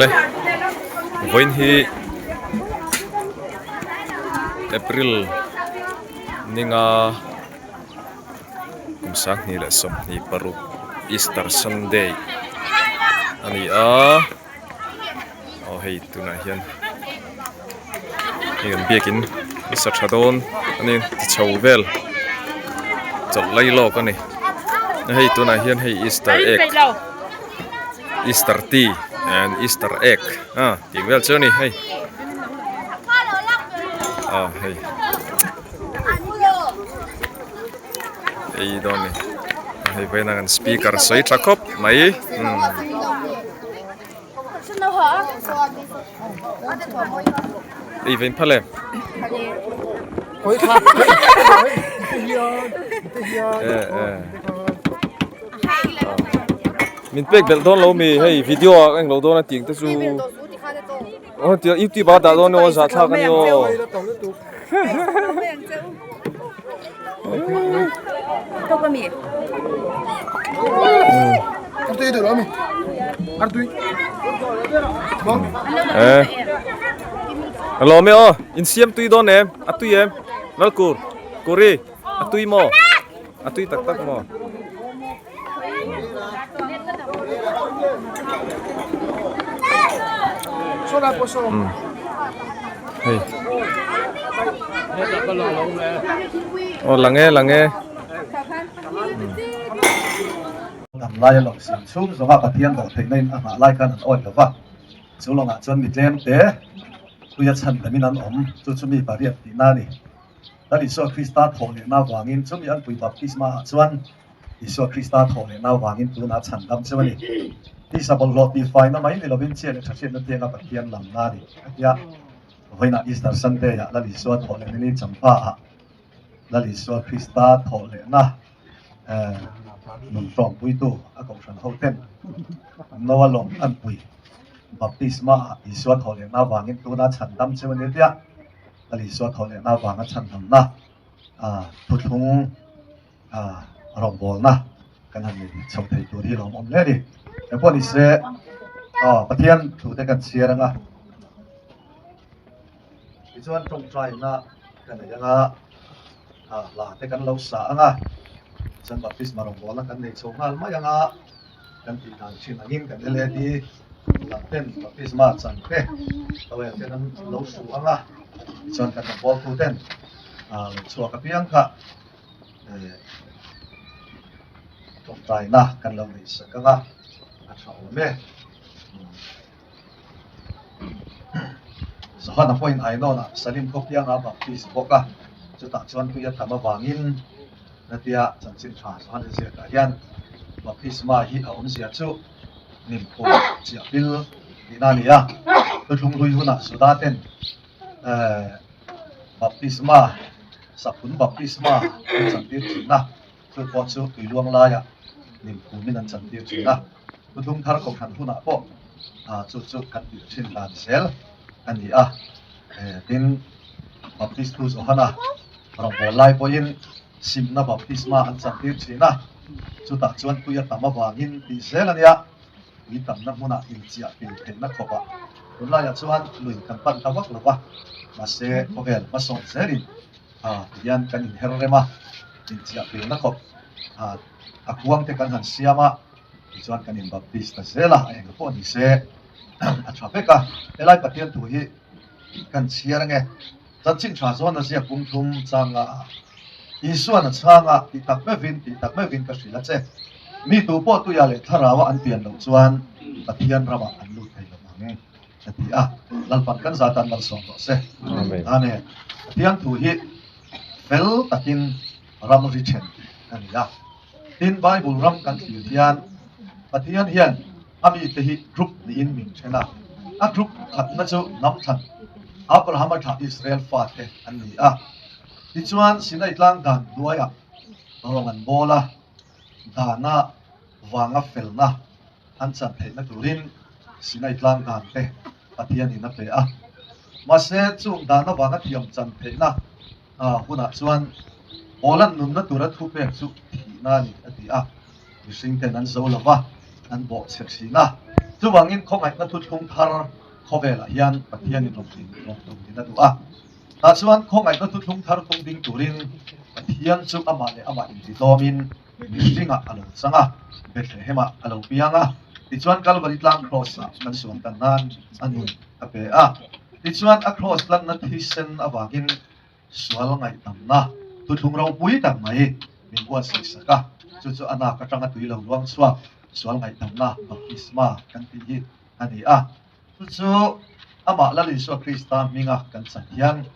Le vawiin hi April ninga kum sanghnih leh 26 Easter Sunday a ni a aw hei tunah hian hei kan biakin a sa tha dawn a ni ti chho vel chawlh lai lawk a ni hei tunah hian hei Easter egg Easter tea and Easter egg ah tih vel chu a ni hei ah hei ei dawn a ni hei vawiin a kan speaker sawi tha khawp mai umm. Ei vein phal em? Min pek belh dawn lo mi hei video ah ka englo dawn a tih ang te chu aw tia youtube ah dah dawn emaw zahthlak a ni aw. Eh. Lawm e aw, insiam tui dawn em? A tui em? Lalkur, Kuri, a tui maw? A tui tak tak maw? Hei. Aw lang e lang e. Dam lai a lawng siam chhung zawnga Pathian dawh theihna in a nghah lai khan an awih lo va, chu lawngah chuan mi tlem te puia chhan damin an awm, chu chu mi pariat tihna a ni. Lal Isua Krista thawh lehna avangin chumi an pui baptisma ah chuan Isua Krista thawh lehna avangin tunah chhandam cheu a ni. Tisa bawlhhlawh tihfaina mai ni lovin chiah leh thahriatna tianga Pathian lamna a ni. A tia, vawiinah Easter Sunday ah Lal Isua thawh lehna ni champa ah Lal Isua Krista thawh lehna nun tlawmpuitu a kohhran ho ten Noa lawng an pui baptisma ah Isua thawh lehna avangin tunah chhandam cheu a ni a tia, Lal Isua thawh lehna avanga chhandamna thuthlung rawngbawlna kan han nei chho thei tur hi lawmawm hle a ni. Engpawh ni se Pathian thu te kan chhiar anga tichuan tawngtaina ka nei anga hla te kan lo sa anga chuan baptisma rawngbawlna kan nei chho nghal mai anga kan tih dan thin angin kan LED lam ten baptisma chan te towel ten an lo su anga tichuan kan rawngbawltu ten lo chhuak apiang kha Tawngtaina kan lo neih sak ang a, a tha awm e. Johana pawhin Ainawnah Salim khawpianga baptist bawk a, chutah chuan tui a tam avangin hetia chanchin tha Johana ziakah hian baptisma hi a awmzia chu nimphum chiah pil tihna a ni a, thuthlung hlui hunah Juda ten Baptisma, Saphun baptisma an chantir thin a, chu pawh chu tui luang laiah limkhumin an chantir thin a, Thuthlung thar kohhran hunah pawh chu chu kan tih thin dan zel a ni a. Tin, Baptistu Johana rawngbâwl lai pawhin simna baptisma an chantir thin a, chutah chuan tui a tam avangin tih zel a nia. Tui tamna hmunah inchiah pil theihna khawpah tunlaiah chuan lui kan pan ta vak lo va, mahse khawvel hmasawn zelin tihian kan inher rem a, inchiah pilna khawp a kuang te kan han siam a, tichuan kan inbaptist ta zel a, a eng pawh ni se a tha vek a. Helai Pathian thu hi kan chhiar ange, chanchin tha zawn a ziak bung thum changa ah Isuan a chhang a, Tih tak meuhin, tih tak meuhin ka hrilh a che. Mi tu pawh tuia leh thlaraua an pian loh chuan Pathian ramah an lut thei lo ang, a ti a. Lalpan kan zatan malsawm rawh se. Amen. Pathian thu hi fel takin ram ri then a ni a. Tin, Bible ram kan thlir hian Pathian hian a mite hi group niin min then a. A group khatna chu hnam thlan Abraham-a thlah Israel fate an ni a. Tichuan, Sinai tlang dan hnuaiah rawng an bawl a, dana vanga felna an chan theihna turin Sinai tlang dan te Pathianin a pe a. Mahse, chung dana vanga thiam chan theihna hunah chuan Paula'n nunna tura thupek chu thihna a ni a ti a, mihringten an zo lo va. an bawhchhe thin a. Chuvangin khawngaihna thuthlung thar khawvelah hian Pathianin rawn din rawn tum din a duh a. Tah chuan khawngaihna thuthlung thar tung ding turin Pathian chu amah leh amah intitlawmin mihringah a lo chang a, Bethlehemah a lo piang a. Tichuan Kalvari tlang kraws-ah kan suan tan nan a nun a pe a. Tichuan a kraws tlanna thisen avangin Sual ngaihdamna thuthlung ropui tak mai min buatsaih sak a, chu chu a nak atanga tui lo luang chhuak sual ngaihdamna baptisma kan tih hi a ni a. Chu chu amah Lal Isua Krista hminga kan chan hian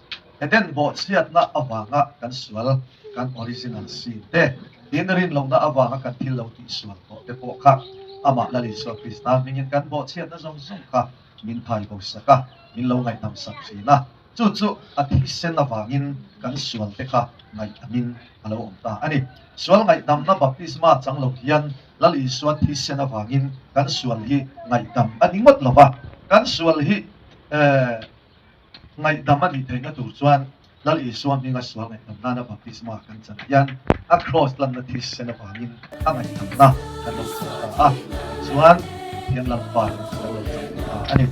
Eden bawhchhiatna avanga kan sual kan original sin te, tin rinlohna avanga kan thil lo tihsual tawh te pawh kha amah Lal Isua Krista hmingin kan bawhchhiatna zawng zawng kha min thai bo sak a, min lo ngaihdam sak thin a. Chu chu a thisen avangin kan sualte kha ngaihdamin a lo awm ta a ni. Sual ngaihdamna baptisma chang lo hian Lal Isua thisen avangin kan sual hi ngaihdam a ni ngawt lo va. Kan sual hi ngaihdam a nih theihna tur chuan Lal Isua hminga sual ngaihdam nana baptisma kan chan hian a kraws lanna thisen avangin a ngaihdamna kan lo chang ta a, tichuan Pathian Lalpa kan lo chang ta a ni.